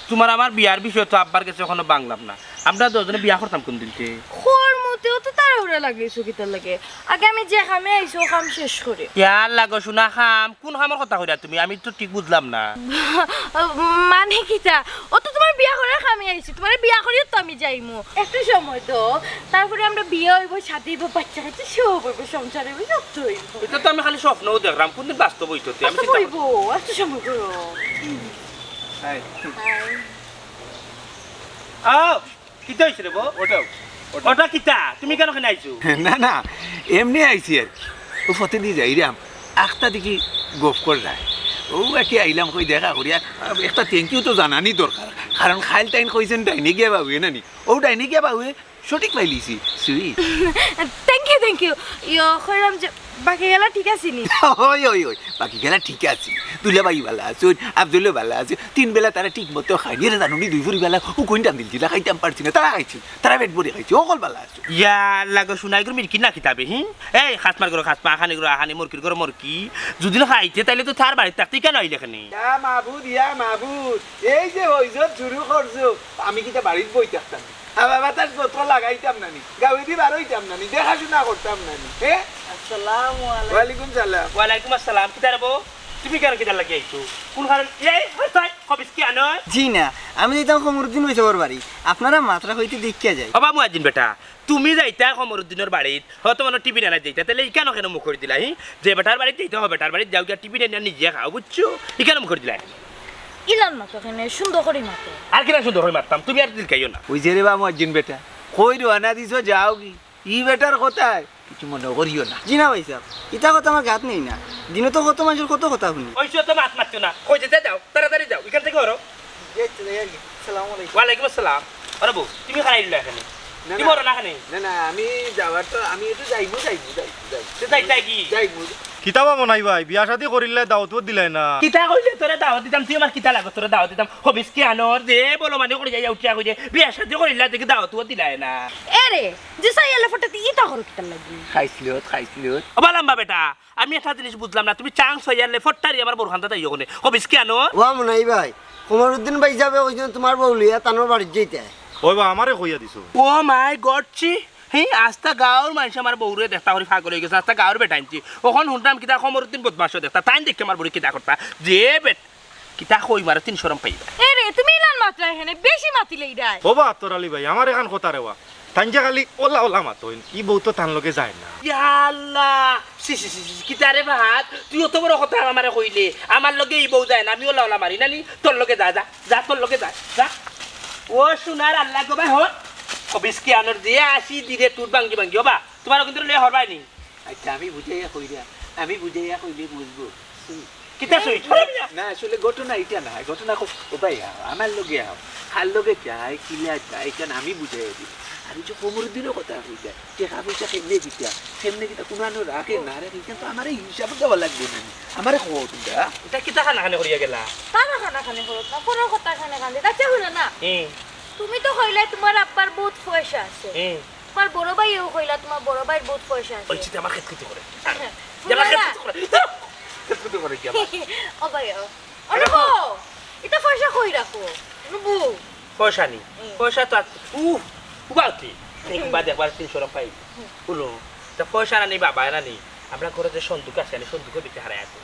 তোমার আমার বিয়ার বিষয় তো আব্বার গেছে এখনো ভাঙলাম না। আমরা দুজনে বিয়া করতাম কোন দিনকে? খোর মতেও তো তাড়াহুড়া লাগাইছো কিতার লাগে? আগে আমি যে কামে আইছি, ও কাম শেষ করি। ইয়ার লাগো শোনা কাম, কোন কামর কথা কইরা তুমি? আমি তো ঠিক বুঝলাম না। মানে কিতা? ও তো তোমার বিয়া করার কামে আইছি, তোমার বিয়া করিও তো আমি যাইমু। একটু সময় তো, তারপরে আমরা বিয়া হইব, শাদী হইব, বাচ্চা কাচ্চা সব হইব, সংসার হইব, সব তো হইব। এটা তো আমি খালি স্বপ্নও দেখলাম, কোনদিন বাস্তব হইতো? আমি বাস্তব চিন্তা হইব, করছি। একটু সময় করো। হাই। হাই। আও, কিতা অইছে রে বো? ওটা, ওটা। ওটা কিতা? তুমি কেনে কেনে আইছো? না, না, এমনে আইছি আর কি। অউ ফতেদি যাইরাম, আখতা দেখি গফ কররায়। অউ আর কি আইলাম, কই দেখা করিয়া, একটা thank you তো জানানি দরকার। কারণ কাইল তাইন কইছইন ডাইনে গিয়া বাউয়ে নানি। অউ ডাইনে গিয়া বাউয়ে সঠিক পাইলিছি, sweet. Thank you, thank you। ইয়ো, কইরাম যে বাকি গেলা ঠিক আছে নি? ওই, ওই, ওই, বাকি গেলা ঠিক আছে। দুলাভাই ভালা আছইন, আফজলও ভালা আছে। তিন বেলা তারা ঠিক মতো খাইন। এরে জানো নি দুই ফুরি বেলা, ও কোনটা মিলছিল, খাইতাম পারছি না। তারা খাইছে, তারা পেট ভরি খাইছে, অকল ভালা আছে। ইয়া আল্লাহ গো, শুনাই গো, মিরকি না কিতাবে, হি? এই, খাসমার গরো খাসমা, আহানি গরো আহানি, মরকির গরো মরকি। যদি না খাইতে, তাইলে তো তার বাড়িত থাকতে কেনে আইলে এখানে? ইয়া মাবুদ, ইয়া মাবুদ, এই যে ওই যে শুরু করছো, আমি কিতা বাড়িত বই থাকতাম? হাওয়া বাতাস পত্র লাগাইতাম না নি, গাউদি বারইতাম না নি, দেখাশুনা করতাম না নি, হে? আসসালামু আলাইকুম। ওয়ালাইকুম সালাম। ওয়ালাইকুম আসসালাম। কিতা রে বো? তুমি কেনে কিতার লাগি আইছো? কোন কারণ? এই, হই, হই, খবিস কি আনো? জি না, আমি যাইতাম কমরুদ্দিন ভাইসাবর বাড়ি। আপনারা মাত্রা কইতে দেখিয়া যাই। বাবা মুয়াজ্জিন বেটা, তুমি যাইতা কমরুদ্দিনর বাড়িত, হয়তো মনে টিভি নেনাত যাইতা, তাইলে ইখানো কেনে মুখ করি দিলা, হি? যে বেটার বাড়িত যাইতা অয়, বেটার বাড়িত যাও গিয়া টিভি নেনা নিজে খাও, বুঝছো? ইখানো মুখ করি দিলা। ইলান মাতো কেনে, সুন্দর করি মাতো। আর কিলা সুন্দর করি মাততাম, তুমি আর দিলকাইও না। ওই যে রে বা মুয়াজ্জিন বেটা, কই রওয়ানা দিছো যাওগি? ই বেটার কথায় কিছু মনে করিও না। জি না ভাইসাব, ইতা কথা আমার গাত নেই না। দিনো তো কত মানষর কত কথা হুনি। ওই তো মাত মাতিও না, কই যাইতায় যাও, তাড়াতাড়ি যাও, ইখান থাকি হরো। জি, আচ্ছা, যাই আর কি। আসসালামু আলাইকুম। ওয়ালাইকুম আসসালাম। আরে বো, তুমি খাড়াই রইলা এখানে? না, তুমি না। হরো না এখানে? না, না, আমি যাওয়ার তো, আমি একটু যাইমু, যাইমু, যাইমু, যাইমু। তে যাইতায় কি? যাইমু। কিতা বা মনাই ভাই, বিয়া শাদি করিলায় দাওয়াত দিলায় না। কিতা কইলে তোরে দাওয়াত দিতাম, তুই আমার কিতা লাগো তোরে দাওয়াত দিতাম? খবিস কি আনোর যে বলো মানে করি যাই উঠিয়া কই যে বিয়া শাদি করিলায় দেখি দাওয়াত দিলায় না। এরে, যে সাইয়ালে ফটাতে ইতা করো কিতার লাগি? খাইছলত, খাইছলত। ও বা লাম্বা বেটা, আমি একটা জিনিস বুঝলাম না, তুমি চান্স অইয়ালে ফট্টারি আমার বউর কান্দাত আইও কেনে? খবিস কি আনোর? ও মনাই ভাই, কমরুদ্দিন ভাইসাবে কইছইন তুমার বউ লইয়া তানর বাড়িত যাইতায়। ওই বা, আমারে কইয়া দিছো। Oh my God, ছি! হি, আস্তা গাঁওর মানষে আমার বউরে দেখতা করি পাগল অইগেছে, আস্তা গাঁওর বেটাইন্তে। অখন হুনরাম কিতা কমরুদ্দিন বদমাশও দেখতা, তাইন দেখি আমার বউরে কিতা করতা। যে বেট-, কিতা কইমু আরো, তিন শরম পাইবা। এরে, তুমি ইলান মাতরায় কেনে, বেশি মাতিলাইরায়। ও বা আতর আলী ভাই, আমার এখান কথা রে বা। তাইন যে খালি ওলা ওলা মাতইন, ই বউ তো তান লগে যায় না। ইয়া আল্লাহ, ছি, ছি, ছি, ছি, কিতা রে ভাত? তুই অত বড় কথা আমারে কইলে, আমার লগে ই বউ যায় না, আমি ওলা ওলা মারি না নি, তোর লগে যা, যা, যা, তোর লগে যা, যা। ও সোনার আল্লাহ গো ভাই, হন। খবিস কি আনোর যে আসি দিরে টুট ভাঙ্গি ভাঙ্গি, ও বা, তুমার কিন্তু লইয়া হরবায় নি। আচ্ছা, আমি বুঝাইয়া কইরাম, আমি বুঝাইয়া কইলে বুঝবো। কিতা সই? না, আসলে ঘটনা ইটা না, ঘটনা খুব, ও ভাই, আও, আমার লগে আও, কার লগে যায়, কিলা যায়, ইখান আমি বুঝাইয়া দিমু। আর ওই যে কমরুদ্দিনও কথা কইলা, টেকা পয়সা কেমনে দিতা, কেমনে দিতা, কুনানো রাখে না রাখে, ইখান তো আমারে হিসাব দেওয়া লাগবো না। আমারে কও তোমরা। ইটা কিতা কানাকানি করিয়া গেলা? কানাকানি করো না, কোনো কথা কানে কান দে, তাতে হলো না। হুম। তুমি তো কইলায় তুমার আব্বার বহুত পয়সা আছে। হুম। তুমার বড় ভাইয়েও কইলা তুমার বড় ভাইর বহুত পয়সা আছে। ওই চিঠি আমার খেত খেতে করে। হুনলা আমার না? খেত খেতে করে। ধুর, খেত খেতে করে কি আবার? ও ভাই, ও। আরে আরে বউ, ইতা পয়সা কই রাখো? নুবু। পয়সা নি? হুম। পয়সা তো আছে। উহ, উবাও কি? দেখবা দেখবার তিন শরম পাই। হুম। হুনো, তা পয়সা না নি বাবা, না নি। আমরা ঘরো যে সন্দুক আছে, আমি সন্দুকর ভিতরে হারাই আছে।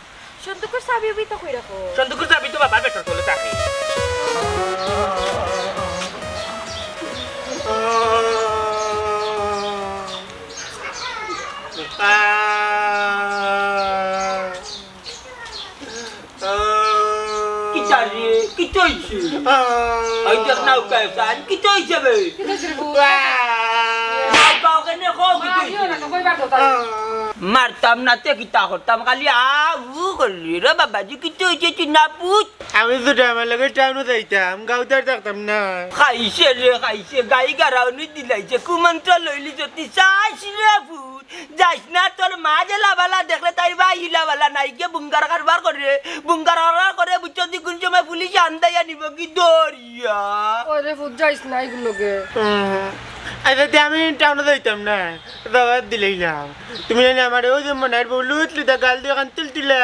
সন্দুকর চাবি উবি তো কই রাখো? সন্দুকর চাবি তো বাবার পেটর তলে থাকে। কিতা রে? কিতা অইছে? আহ। ওই দেখ না, উকায় সান। কিতা অইছে বে? কিতা অইছে রে বউ? আহ। উকাও কেনে কও, কিতা অইছে? মারতাম না তে কিতা করতাম, খালি আ উ করলি রে বাবাজি, কিতা অইছে চিনা পুত? আমি তো আমার লগে টাউনো যাইতাম, গাউত আর থাকতাম না। খাইছে রে, খাইছে, গাই গারাউনি দিলাইছে, কুমন্ত্র লইলি যদি চাইছ রে পুত। যাইছ না, তোর মা যেলা বালা দেখলে তাইর ভাই ইলা বালা নাই, কে বুঙ্গার কারবার করে, বুঙ্গার কারবার করে, বুঝছো, যে কোন সময় পুলিশে আন্দাইয়া নিবো কি ধরিয়া। ওরে ফুট যাইছ না এগুর লগে। হুম। আচ্ছা, তে আমি টাউনো যাইতাম না, দাওয়াত দিলাইলাম। তুমি জানি আমার ওই যে মনাইর বউ লুত লুতা গাল দিয়া কান তুলতুলা,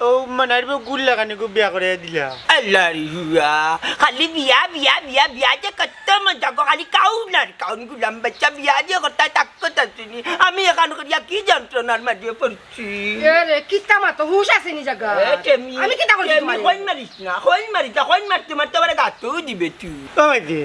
ও মনাইর বউ গুল লাগানি গো বিয়া করে দিলা। আল্লাহ রে হুয়া, খালি বিয়া, বিয়া, বিয়া, বিয়া যে কত মজা গো, খালি কাউন আর কাউন গুলাম বাচ্চা বিয়া যে করতা তাক কথা শুনি। আমি এখান করিয়া কি যন্ত্রণার মাঝে পড়ছি। এ রে, কিতা মাতো, হুশ আছে নি জাগা? এ, টেমি, আমি কিতা করছি টেমি, তোমারে? কইন মারিস না, কইন মারিস না, কইন মারতে মারতে আমার গাতেও দিবে তুই। ও মাইজি,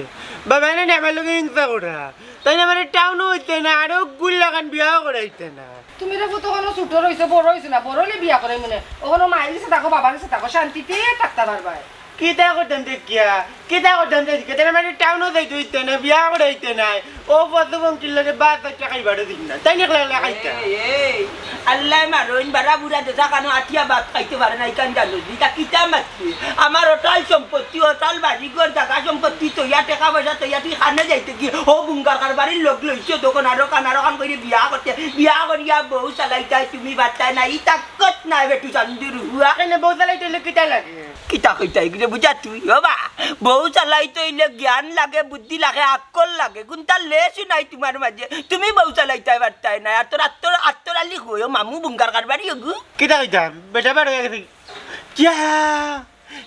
বাবা এনে আমার লগে হিংসা করা। তাই না, মানে টাউনও হইতে না, আরো গুল লাগান বিয়াও করাইতে না। তুমি রে পুত, অখনো ছোট রইছো, বড় হইছো না, বড় হইলে বিয়া করাই মনে। অখনো মায়ের কাছে থাকো, বাবার কাছে থাকো, শান্তিতে থাকতা পারবায়। কিতা করতাম দেখিয়া, কিতা করতাম দেখিয়া, তার মানে টাউনও যাইতে হইতে না, বিয়া করাইতে নাই। ও পশু পঙ্খির লগে ভাত একটা খাইবারও দিন না, তাই একলা একলা খাইতা। এই, এই, আল্লাহ মারইন, বারা বুড়া দেখা কানো আটিয়া ভাত খাইতে পারে না, ইখান জানো নি? তা কিতা মাতছে? আমার অটাল সম্পত্তি, অটাল বাড়ি ঘর, জাগা সম্পত্তি, তইয়া টেকা পয়সা, তইয়া তুই খানে যাইতে কি? ও বুঙ্গার কারবারির লোক লইছো তখন আরো কান, আরো কান করে বিয়া করতে, বিয়া করিয়া বউ চালাইতায় তুমি পারতায় না, ই তাকত নাই বেটু চান্দুর হুয়া। কেনে বউ চালাইতে হইলে কিতা লাগে? কিতা কইতায় এগুরে বুঝা তুই? ও বা, বউ চালাইতে হইলে জ্ঞান লাগে, বুদ্ধি লাগে, আক্কল লাগে। কুনটা লেশও নাই তুমার মাঝে। তুমি বউ চালাইতায় পারতায় না। আর তোর আত্তর, আত্তর আলী কই? ও মামু বুঙ্গার কারবারি ওগু। কিতা কইতাম? বেটা বার হইয়া গেছে। কিয়া?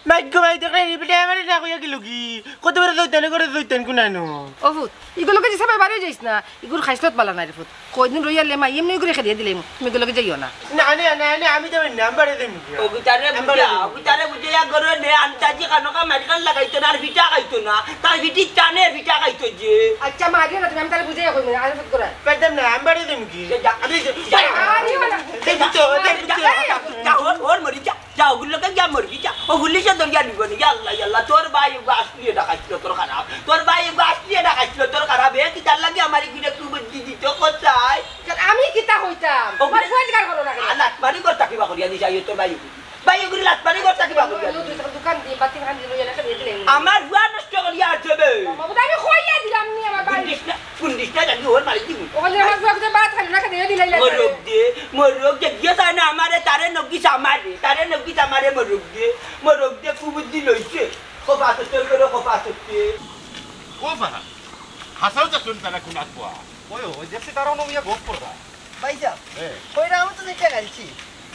মাইক গো মাইক দেখলে নি বেটা আমারে না কইয়া গেল কি? কত বড় শয়তান, কত শয়তান কুনানো। ও ফুত, ইগুর লগে যে সবাই বাড়ি যাইস না, ইগুর খাইছলত বালা নাই রে ফুত। কয়দিন রইয়া লে মা, এমনি ইগুরে খেদিয়া দিলে, তুমি ইগুর লগে যাইও না। না, না, না, না, আমি যাবো না, আমি বাড়ি যাইমু গিয়া। ও গুতারে আমি বাড়ি বুঝা, যাইমু। ও গুতারে বুঝাইয়া করো নে, আন্তাজি খানো কা মারি খান লাগাইতো না, আর ফিটা খাইতো না, তার ফিটি টানে ফিটা খাইতো যে। আচ্ছা, মারিও না তুমি, আমি তারে বুঝাইয়া কইমু, আর ফুত করায়। পারতাম না, আমি বাড়ি যাইমু কি? যা, যা। আমি যা। মারিও না। দেখি তো, দেখি তো। যা, যা, যা, ওর, ওর মরি যা। যা, ওগুর লগে গিয়া মরবি, যা। ও পুলিশে ধরিয়া নিব নি। ইয়া আল্লাহ, ইয়া আল্লাহ, তোর ভাই ওগু আসলি এটা খাইছিল, তোর খারাপ। তোর ভাই ওগু আসলি এটা খাইছিল, তোর খারাপ। এ কিতার লাগি আমার এগুলো একটু বুদ্ধি দিত, কোথায়? আমি কিতা কইতাম? ও আমার গুলি ফোন কার করো না কেন? আ, লাত মারি ঘর থাকিবা করিয়া দিছে, আইও তোর ভাই ওগু। ভাই ওগুলি লাত মারি ঘর থাকিবা করিয়া দিছে। দুই দোকান দিয়ে, বাতি খান দিয়ে, এলাকা দিয়ে দিলে। আমার ফুয়া নষ্ট করিয়া আছে বে। বাবা, আমি কইয়া দিলাম নি আমার ভাই। বুঝিস না? কুন্দিসটা জানি ওর মারি দিমু। ওখানে আমার ফুয়া কোথায় ভাত খাইলো না, খেতে দিলাই লাগে। মরক দে, মরক দে, গিয়ে যায় না আমারে, তারে নকিস আমারে, তারে নকিস আমারে মরক দে, মরক দে, কুবুদ্ধি লইছে। খোপা তো চল করে খোপা সত্যি। ও বাবা, হাসাও তো শুনতা না কোন আকুয়া। ওই, ওই দেখছি তারা অন্য মিয়া গপ করবা। ভাইসাব, এ। কইরা আমি তো দেখে গেলছি।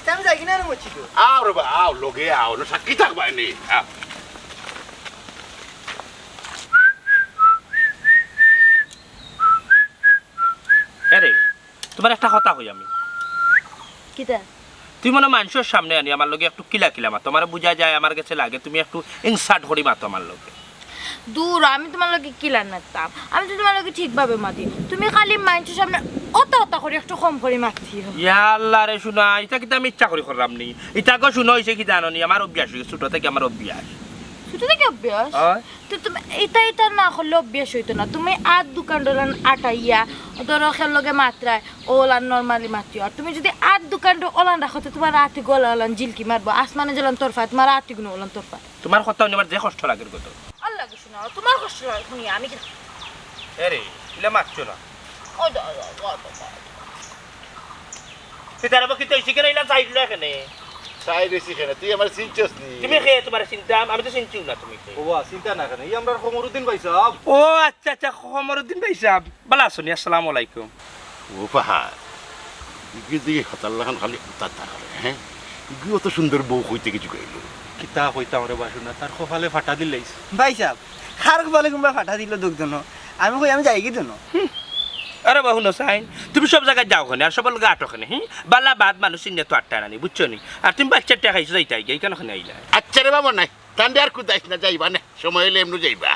তে আমি যাই কিনা রে মচ্ছি তো। আও রে বা, আও, লগে আও, না সাক্ষী থাকবা নি। আও। এরে, তুমার একটা কথা কই আমি। কিতা? তুমি মনে মানষর সামনে আনি আমার লগে একটু কিলা কিলা মাতো, আমারে বুঝা যায়, আমার গেছে লাগে তুমি একটু insult করি মাতো আমার লগে। দূর, আমি তুমার লগে কিলা মাততাম? আমি তো তুমার লগে ঠিকভাবে মাতি। তুমি খালি মানষর সামনে অতা অতা করি একটু কম করি মাতিও। ইয়া আল্লাহ রে, শুনা, ইতা কিতা আমি ইচ্ছা করি করলাম নি? ইতা গো শুনো, অইছে কি জানো নি? আমার অভ্যাস অইগেছে, ছোট থাকি আমার অভ্যাস। ছোট থাকি অভ্যাস? অয়। তো তুমি ইতা ইতা না করলে অভ্যাস অইতো না। তুমি আধ দুকান ডলান আটাইয়া, ধরো খের লগে মাতরায়, ওলান normally মাতিও। আর তুমি যদি আধ দুকান ওলান রাখো, তে তুমার আতিগু ওলান জিলকি মারবো। আসমানে যেলান তরফায়, তুমার আতিগুনো ওলান তরফায়। তুমার কথা হুনি আমার যে কষ্ট লাগের গো। আল্লাহ গো, শুনো, তুমার কষ্ট লাগে হুনি আমি কি? এরে, ইলা মাতছো না। ও দা, দা, দা, দা, দা। তুই তার আবার কি তুই শিখে রইলা সাইড লো এখানে? সাইড এসি এখানে, তুই আমার চিনছস নি? তুমি কে তুমারে চিনতাম? আমি তো চিনছিও না তুমি কে। ও বা, চিন্তা না কেনে? ই আমরার কমরুদ্দিন ভাইসাব। ও আচ্ছা, আচ্ছা, কমরুদ্দিন ভাইসাব। বালা আছো নি? আসসালামু আলাইকুম। ও ফাহাদ, ইগু যে হতার লাখান খালি উতা তা করে, হ্যাঁ? ইগু অত সুন্দর বউ কই থাকি জুগাইলো? কিতা কইতাম রে বাসু না, তার কপালে ফাটা দিলাইছে। ভাইসাব, কার কপালে কুনবা ফাটা দিলো দুখ দনো? আমি কই আমি যাইগি দনো। হুম। আরে বা হুনো চাইন, তুমি সব জাগাত যাও কেনে, আর সবর লগে আটো কেনে, হুম? বালা বাদ মানুষ চিনিয়া তো আট্টা নানি, বুঝছো নি? আর তুমি বাইচ্চার টেকা খাইছো যাইতায় গিয়া, ইখান কেনে আইলায়? আচ্ছা রে বাবা নাই, তানরে আর কুদাইস না, যাইবা নে, সময় অইলে এমনে যাইবা।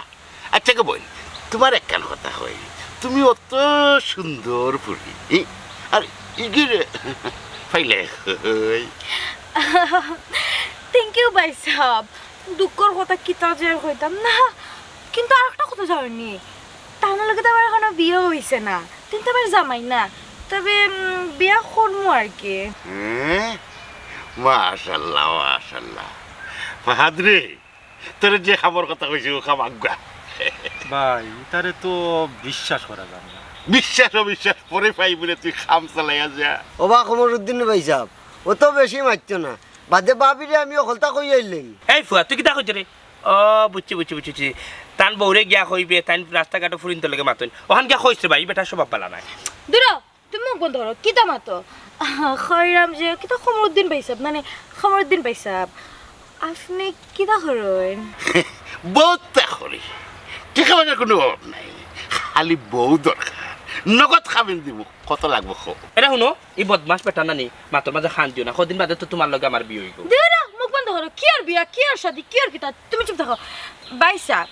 আচ্ছা গো বইন, তুমার একখান কথা কই, তুমি অত সুন্দর ফুরি, ই? আর ইগুরে পাইলে কই? Thank you ভাইসাব, দুঃখর কথা কিতা যে আর কইতাম না, কিন্তু আরেকটা কথা জানো নি, তান লগে তো আমার এখনো বিয়া অইছে না, তাইন তো আমার জামাই না, তবে, উম, বিয়া করমু আর কি। হ্যাঁ? মাশাআল্লাহ, মাশাআল্লাহ। ফাহাদ রে, তোরে যে কামর কথা কইছি, ও কাম আগুয়া। ভাই, ইতারে তো বিশ্বাস করা যায় না। বিশ্বাস অবিশ্বাস পরে পাইবি রে, তুই কাম চালাইয়া যা। ও বা কমরুদ্দিন ভাইসাব, অত বেশি মাতিও না। বাদে ভাবিরে আমি হকলতা কই আইলাম। এই ফুয়া, তুই কিতা কইছস রে? ও, বুঝছি, বুঝছি, বুঝছি, বুঝছি। তান বউরে গিয়া কইবে, তাইন রাস্তাঘাটো ফুরিন্তর লগে মাতইন। অখান গিয়া কইস রে ভাই, বেটার স্বভাব বালা নায়। দূর হ, তুমি মুখ বন্ধ করো, কিতা মাতো? কইরাম যে, কিতা কমরুদ্দিন ভাইসাব, মানে, কমরুদ্দিন ভাইসাব, আপনে কিতা করইন? বউত তা করি। টেকা পয়সার কুনু অভাব নাই। খালি বউ দরকার। নগদ কাবিন দিমু। কত লাগবো কও? এরে হুনো, ই বদমাশ বেটা নানি, মাতর মাঝে কান দিও না। কদিন বাদে তো তুমার লগে আমার বিয়া অইবো। দূর হ, মুখ বন্ধ করো। কিয়র বিয়া, কিয়র শাদি, কিয়র কিতা? তুমি চুপ থাকো। ভাইসাব,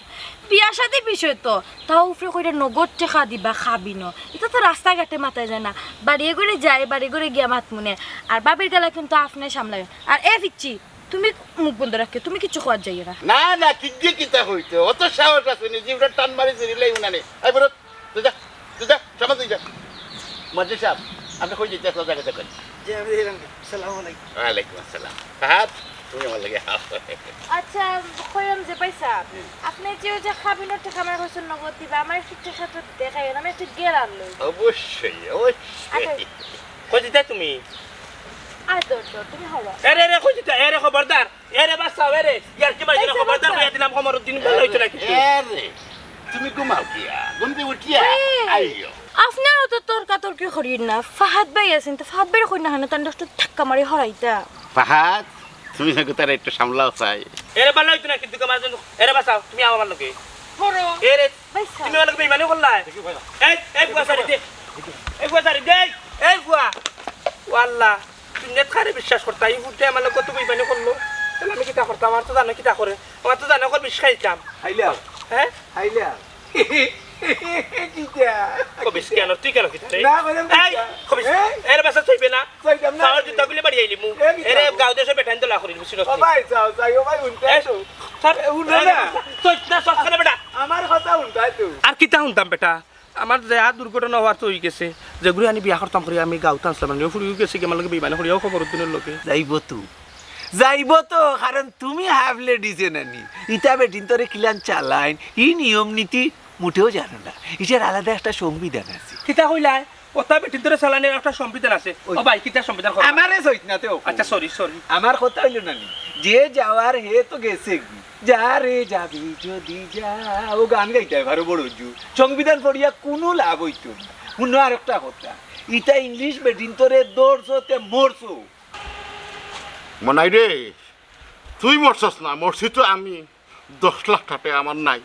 বিয়া শাদির বিষয় তো, তাও উপরে কইরা নগদ টেকা দিবা, কাবিনো। ইতা তো রাস্তাঘাটে মাতা যায় না। বাড়িয়ে ঘরে যাই, বাড়ি ঘরে গিয়া মাতমুনে। আর ভাবির গেলা কিন্তু আপনে সামলাইন। আর এ ফিচ্ছি, তুমি মুখ বন্ধ রাখিও, তুমি কিচ্ছু কওয়ার যাইও না। না, না, কিতা কিতা কইতো? অত সাহস আছে নি, জিভটা টান মারি ছিড়িলাই উনানে। এই বড়, তুই যা, তুই যা, সামনে তুই যা। মন্ত্রী সাহেব, আপনি কই যাইতে আসলে জায়গা দেখেন। জি, আমি দিলাম। আসসালামু আলাইকুম। ওয়ালাইকুম আসসালাম। ফাহাদ, তুমি আমার লগে আও। আচ্ছা, কইলাম যে ভাই সাহেব, হুম। আপনি যে ওই যে খাবিনোর টেকা আমার কইছেন নগদ দিবা, আমার একটু টেকা তো দেখাই, আমি একটু গেরান লই। অবশ্যই, অবশ্যই। আচ্ছা। কই দিতায় তুমি? আয় দৌড় দৌড়, তুমি হলো। এরে, এরে, কই দিতায়? এরে, খবরদার। এরে, বাঁচাও, এরে। ইয়ার কি মাইরে, এই যে খবরদার, বাঁচাও। কইয়া দিলাম, কমর দিন ভালো হইতো না কিন্তু। এরে, তুমি ঘুমাও কিয়া? ঘুম থেকে উঠিয়া এই, আইও। আপনারও তো তর্কাতর্কি করির না। ফাহাদ ভাই আছেন, তো ফাহাদ ভাইরে কই না, তান দশটা ধাক্কা মারি হরাইতা। ফাহাদ, তুমি হয়তো তারা একটু সামলাও চাই। এরে, ভালো হইতো না কিন্তু, কমার জন্য। এরে, বাঁচাও, তুমি আমার লগে। হরো। এরে, ভাই সাহেব। তুমি আমার লগে বেইমানি করলায়। এই, এই, ফুয়া, সারি দে। এই, ফুয়া, সারি দে। এই, ফুয়া। ও আল্লাহ। দুনিয়াত কারে বিশ্বাস করতা? এই ফুটে আমার লগে কত বেইমানি করলো। তাহলে আমি কিতা করতাম? আমার তো জানো কিতা করে। আমার তো জানো কর বিষ খাইতাম। খাইলাম। হ্যাঁ? খাইলাম। কিতা? কবিস কেন? তুই কেন কিতা রে? না, বললাম এই, কিতা? কবিস, হ্যাঁ? এর বাসা চইবে না। চইতাম না। সাওয়ার জুতা খুলে বাড়ি আইলি মু। এ, কিতা? এরে গাঁও দেশে বেটাইন তো লাখরি বুঝছি না। ও ভাই, যাও, যাও, ও ভাই, উনতে এই, আসো। স্যার, এ, উনতে এই, না। চইত না, সব খানে বেটা। আমার কথা উনতে তো। আর কিতা হুনতাম বেটা? আমার যে আর দুর্ঘটনা হওয়ার তো হয়ে গেছে, যেগুলি আমি বিয়া করতাম করি, আমি গাউত আনছিলাম, মানে, ফুরিও গেছে কি আমার লগে বেইমানি করিয়াও খবর উদ্দিনের লগে। যাইব তো, যাইব তো, কারণ তুমি হাফ লেডিজে নানি। ইতা বেটিন তোরে কিলান চালাইন, ই নিয়ম নীতি মোটেও জানো না। ইটার আলাদা একটা সংবিধান আছে। কিতা কইলায়? ওটা বেটিন তোরে চালানের একটা সংবিধান আছে। ওই। ও ভাই, কিতা সংবিধান কর? আমারে সইত না তেও। আচ্ছা, সরি, সরি। আমার কথা হইল না নি, যে যাওয়ার হে তো গেছে গি। যা রে যাবি যদি যা, ও গান গাইতে হয় ভারো বড় জু। সংবিধান পড়িয়া কোনো লাভ হইতো না। হুনো আর একটা কথা, ইটা ইংলিশ বেটিন তোরে দৌড়ছো তে মরছো। মনাই রে, তুই মরছস না, মরছি তো আমি। দশ লাখ টাকা আমার নাই,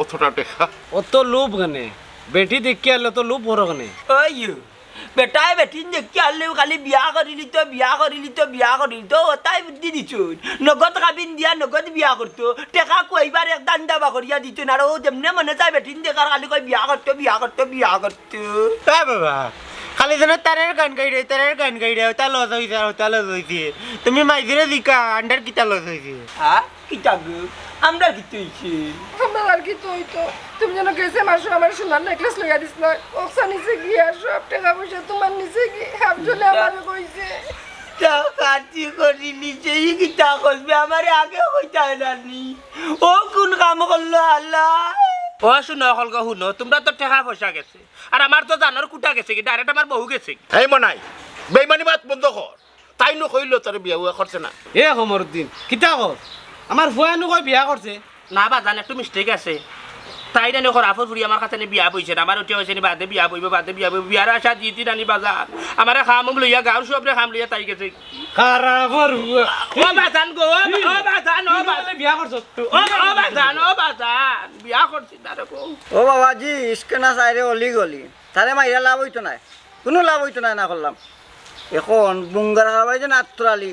অতটা টাকা। অত লোভ কেনে? বেটি দেখি আনলে তো লোভ বড় কেনে? ওই, বেটায় বেটিন দেখি আনলেও খালি বিয়া করিলি তো, বিয়া করিলি তো, বিয়া করিলি তো, ওটাই বুদ্ধি দিছুন। নগদ কাবিন দিয়া নগদ বিয়া করতো, টেকা কুয়াইবার এক দান দাবা করিয়া দিত না, আর ও যেমনে মনে চায় বেটিন দেখার খালি কয় বিয়া করতো, বিয়া করতো, বিয়া করতো। এ বাবা, খালি যেন তারার গান গাইরে, তারার গান গাইরে, ওটা লজ হইছে, আর ওটা লজ হইছে। তুমি মাইজিরে জিকা, আন্ডার কিতা লজ হইছে? হ্যাঁ? কিতা গো? আমরা কিতা হইছে? আমরা আর কিতা হইতো? তুমি যেন গেছে মাসো আমার সোনার নেকলেস লইয়া দিস না, অকসা নিছে গিয়া সব টাকা পয়সা তোমার নিছে গি, হাফ জলে আমারে কইছে। তা কাটি করি নিছে, ই কিতা করবে? আমারে আগে কইতা না নি। ও কোন কাম করলো আল্লাহ? ও শুনো, হকলকে শুনো, তোমরা তো টাকা পয়সা গেছে, আর আমার তো জানোর কুটা গেছে কি, ডাইরেক্ট আমার বউ গেছে কি। এই মনাই, বেইমানি মাত বন্ধ কর। তাই নু কইলো তোর বিয়া উয়া করছে না। এ কমরুদ্দিন, কিতা কর? আমার ফুয়া নু কয় বিয়া করছে। না বাজান, একটু মিস্টেক আছে। তাই জানি খরাফর ফুরি আমার কাছে নি বিয়া বইছে না, আমার উঠিয়া হইছে নি বাদে বিয়া বইব, বাদে বিয়া বইব, বিয়ার আশা দিতি নানি বাজান। আমারে খাম লইয়া, গাঁওর সবরে খাম লইয়া তাই গেছে। খারাপর ফুয়া। ও বাজান গো, ও, ও বাজান, ও তুই বাজান। বলে বিয়া করছ? ও, ও বাজান, ও বাজান, বিয়া করছি না রে বউ। ও বাবাজি, ইশকে না চাইরে অলি গলি। তারে মাইরা লাভ হইতো না। কোনো লাভ হইতো না, না করলাম। এখন বুঙ্গার কারবারি যে আত্তর আলী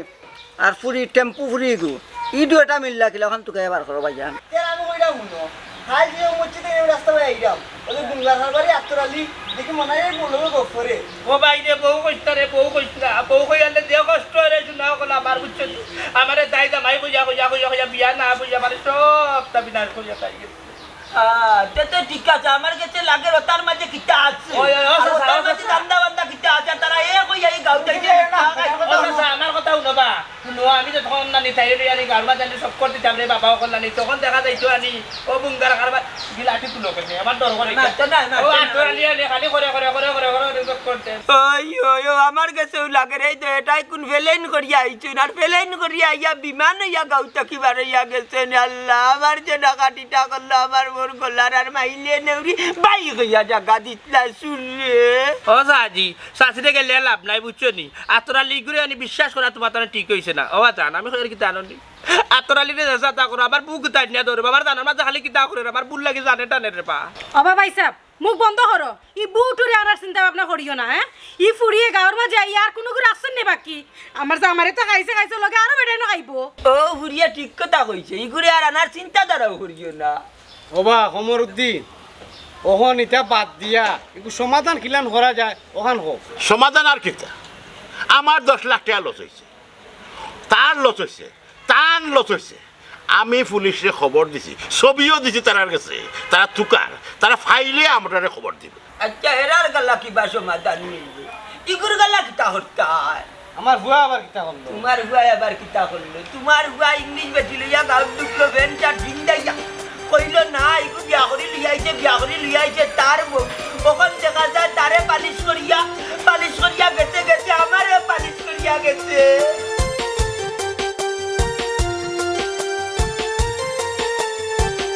আর ফুরি, টেম্পু ফুরি গু, ই দুইটা মিল্লা কিলা ওখান তুকাইয়া বার করো ভাইজান। তেরা আমি কইরা হুনো, কাল যে মসজিদে এই রাস্তা ভাই আইরাম, ওই যে বুঙ্গার কারবারি আত্তর আলী, দেখি মনে হয় এই বলবো গফরে। ও ভাই রে, বউ কইস না রে, বউ কইস না, বউ কইয়ালে যে কষ্ট রে, শোনা হকল আমার বুঝছো নি? আমারে দাই দামাই কইয়া, কইয়া, কইয়া, কইয়া, বিয়া না কইয়া, মানে সব তা বিনাশ করিয়া তাই গেছে। আহ, তে তো ঠিক আছে, আমার গেছে লাগে রতার মাঝে কিতা আছে। ওই, ওই, ও আর চাচা, রতার ও মাঝে চাচা। ধান্দা বান্দা কিতা আছে, তারা এ কই এই গাঁও থেকে এ না, না, খাই ও কথা চাচা, হুনো। আমার কথা হুনো বা। হুনো, আমি তো তখন না নিতাই রে, আরে গাঁওর মাঝে আমি সব করতে চাপ রে বাবা, ওখান না নি। তখন দেখা যাইতো আনি, ও বুঙ্গার কারবার, গিলাটি তুলো কেনে, আমার ডর করে না, এটা। তো না, না, ও তো না। আত্তর আলী আলী খালি করে, করে, করে, করে, করে, করে, করে করতে। ওই, ওই, ও, আমার গেছেও লাগে রে, এই তো এটাই কোন প্লেন করিয়া আইছইন, আর প্লেন করিয়া আইয়া বিমান হইয়া গাঁও থাকি বার হইয়া গেছইন। আল্লাহ, আমার যে ডাকাতিটা করলো, আমার মোর গলার আর মাইলে নেউরি, বাই হইয়া জাগা দিতলা শুনলে। ও সাজি, শাশুড়ে গেলে লাভ নাই, বুঝছো নি? আর তোরা লিগুরে আনি বিশ্বাস করা তোমার তারা ঠিক হইছে না। ও বাজান, আমি কই আর কিতা আনন্দি? আর তোরা লিরে যা তা করো, আমার বুক তাই না ধরে, বাবার জানার মাঝে খালি কিতা করে, আমার ভুল লাগে জানে টানে রে বা। ও বাবা, হিসাব। মুখ বন্ধ করো। ই বুটুরে আনার চিন্তা ভাবনা করিও না, হ্যাঁ? ই ফুরিয়ে গাঁওর মাঝে আইয়া আর কোনো করে আসছেন নি বাকি? আমার জামারে তো খাইছে, খাইছে, লগে আরো বেটাইন খাইবো। ও ফুরিয়ে ঠিক কথা কইছে, ইগুরে আর আনার চিন্তাধারাও করিও না। ওবা কমরুদ্দিন, ওখান ইটা বাদ দিয়া একটু সমাধান কিলান করা যায়, ওখান হোক। সমাধান আর কিতা? আমার দশ লাখ টাকা লস হইছে, তার লস হইছে, আনলস অইছে। আমি পুলিশরে খবর দিছি, ছবিও দিছি তারার গেছে। তারা তুকার, তারা পাইলে আমরারে খবর দিবো। আচ্ছা, এরার গালা কিবা সমাধান মিলবো? ইগুর গালা কিতা করতায়? আমার ফুয়া আবার কিতা করলো? তোমার ফুয়া আবার কিতা করলো? তোমার ফুয়া ইংলিশ বেটি লইয়া গাঁও ঢুকলো, ভেনটা ডিং দাইয়া কইলো না, ইগু বিয়া